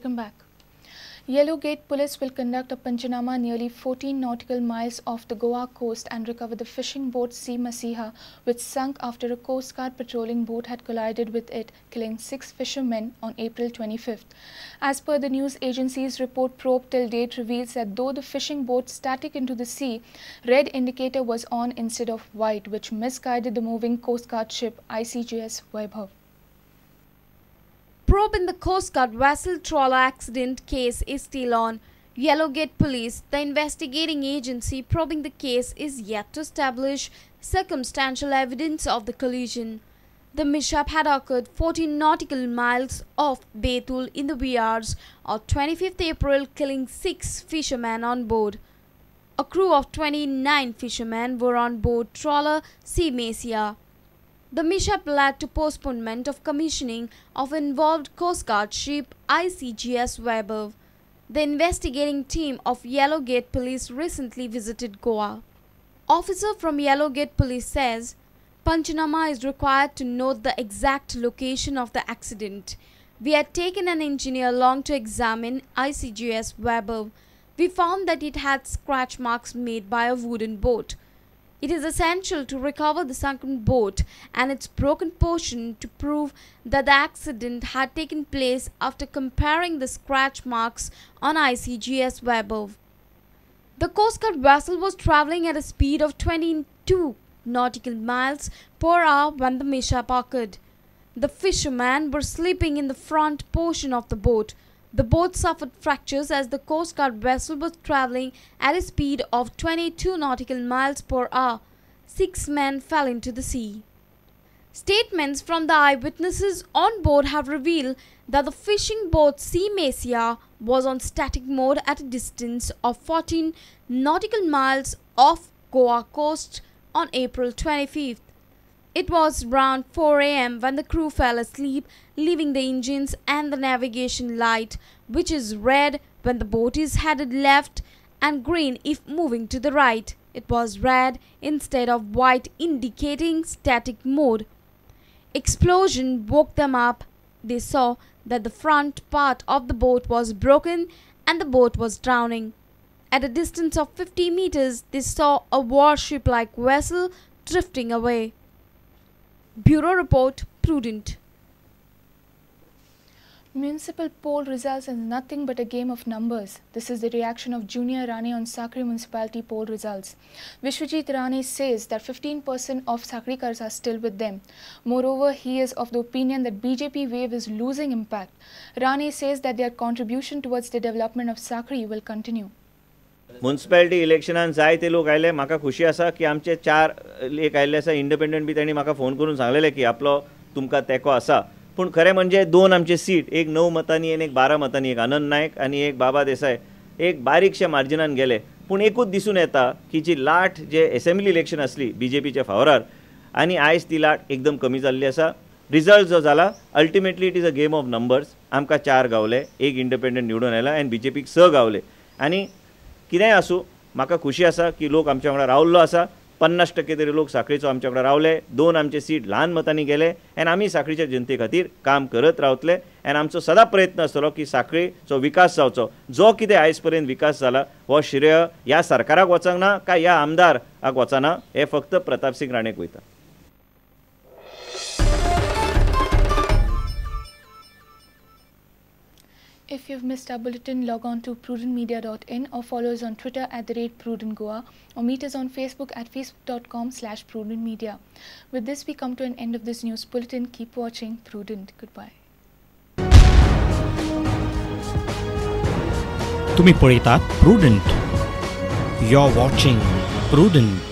Welcome back. Yellow Gate Police will conduct a panchanama nearly 14 nautical miles off the Goa coast and recover the fishing boat Sea Masiha, which sunk after a Coast Guard patrolling boat had collided with it, killing 6 fishermen on April 25th. As per the news agency's report, probe till date reveals that though the fishing boat static into the sea, red indicator was on instead of white, which misguided the moving Coast Guard ship ICGS Vaibhav. Probe in the Coast Guard vessel trawler accident case is still on. Yellow Gate Police, the investigating agency probing the case, is yet to establish circumstantial evidence of the collision. The mishap had occurred 14 nautical miles off Betul in the wee hours of 25th April, killing 6 fishermen on board. A crew of 29 fishermen were on board trawler Sea Messiah. The mishap led to postponement of commissioning of involved Coast Guard ship ICGS Vaibhav. The investigating team of Yellow Gate Police recently visited Goa. Officer from Yellow Gate Police says, Panchanama is required to note the exact location of the accident. We had taken an engineer along to examine ICGS Vaibhav. We found that it had scratch marks made by a wooden boat. It is essential to recover the sunken boat and its broken portion to prove that the accident had taken place after comparing the scratch marks on ICGS Vaibhav. The Coast Guard vessel was travelling at a speed of 22 nautical miles per hour when the mishap occurred. The fishermen were sleeping in the front portion of the boat. The boat suffered fractures as the Coast Guard vessel was travelling at a speed of 22 nautical miles per hour. 6 men fell into the sea. Statements from the eyewitnesses on board have revealed that the fishing boat Sea Messiah was on static mode at a distance of 14 nautical miles off Goa coast on April 25th. It was around 4 a.m. when the crew fell asleep, leaving the engines and the navigation light, which is red when the boat is headed left and green if moving to the right. It was red instead of white, indicating static mode. Explosion woke them up. They saw that the front part of the boat was broken and the boat was drowning. At a distance of 50 meters, they saw a warship-like vessel drifting away. Bureau Report, Prudent. Municipal poll results are nothing but a game of numbers. This is the reaction of Junior Rane on Sakri municipality poll results. Vishwajit Rane says that 15% of Sakrikars are still with them. Moreover, he is of the opinion that BJP wave is losing impact. Rane says that their contribution towards the development of Sakri will continue. Municipality इलेक्शनान जायते लोक आयले. म्हाका खुशी आसा की आमचे 4 एक आयिल्ले आसा इंडिपेंडंट बी तांणी म्हाका फोन करून सांगलेले की आपलो तुमकां तेंको आसा. पूण खरें म्हणजे 2 आमचे सीट, एक 9 मतांनी आनी एक 12 मतांनी, एक आनंद नायक आनी एक बाबा देसाय, एक बारीकशे मार्जिनान गेले. पूण एकूच दिसून येता की जी लाट जे एसेंब्ली इलेक्शन आसली बीजेपीच्या फावरार आनी आयज ती लाट एकदम कमी जाल्ली आसा. रिजल्ट जो जाला ultimately it is a game of numbers. आमकां 4 गावले, एक इंडिपेंडंट निवडून आयला आनी बीजेपीक 6 गावले. आनी कितेंय आसूं, म्हाका खुशी आसा की लोक आमच्या वांगडा रावल्लो आसा. 50% तरी लोक साखळीचो आमच्या वांगडा रावले. 2 आमचे सीट ल्हान मतांनी गेले आनी आमी साखळीच्या जनते खातीर काम करत रावतले. आनी आमचो सदां प्रयत्न आसतलो की साखळीचो विकास जावचो. जो कितें आयज पर्यंत विकास जाला हो श्रेय ह्या सरकाराक वचोंक ना काय ह्या आमदाराक वचना, हे फक्त प्रतापसिंग राणेक वयता. If you've missed our bulletin, log on to prudentmedia.in or follow us on Twitter at @PrudentGoa or meet us on Facebook at facebook.com/prudentmedia. With this, we come to an end of this news bulletin. Keep watching Prudent. Goodbye. तुम्ही पळयतात Prudent. You're watching Prudent.